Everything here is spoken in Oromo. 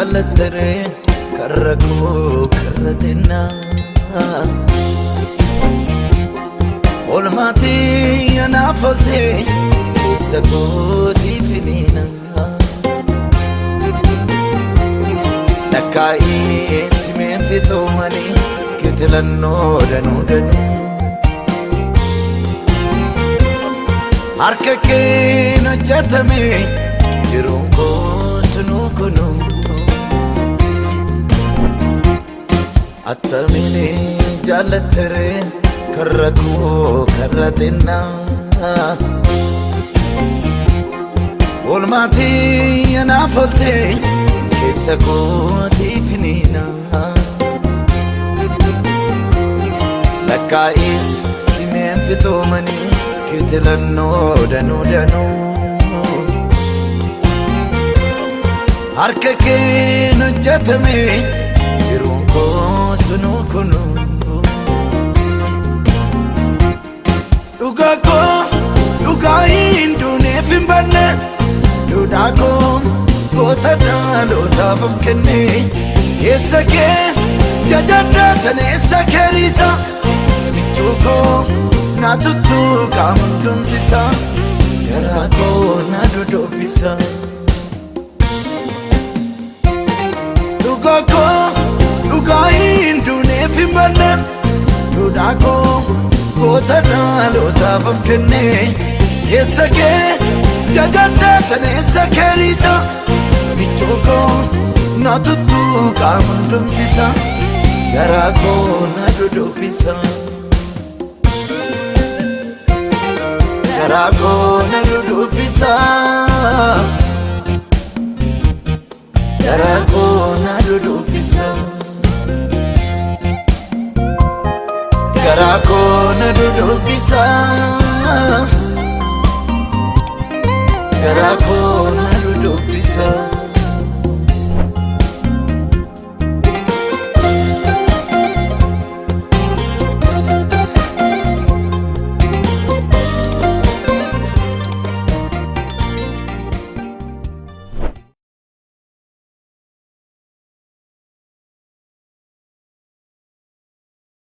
jaallattere karra koo karra xinnaa. Olmaatii anaaf ooltee keessa kootii finiina. Lakkaa'ee simeen fixuu malee kitilannoo danuu danuu. Harka keen hojjetame jiruun koo sunuu kunuu. Attamiin jaallattere karra koo karra xinnaa. Oolmaatii anaaf ooltee keessa kootii finiina. Lakkaa'is himeen fixoomanii kitilannoo danuu danuu. Harka keen hojjetame jiruun koo sunuu kunuu. Dhugaa koo dhugaa hin duuneef hin banne duudhaa koo goota dhalootaaf of kenne keessa kee jajaddaa taneessa keeriisa michuu koo na tuttuu qaama hundumtisa garaa koo na dodobbisa. Dhugaa koo dhugaa hin duuneef hin banne duudhaa koo goota dhalootaaf of kenne keessa kee jajaddaa taneessa keeriisa michuu koo na tuttuu qaama hundumtisa garaa koo na dodobbisa. Garaa koo na dodobbisa. Garaa koo na dodobbisa. Garaa koo na dodobbisa. Garaa koo na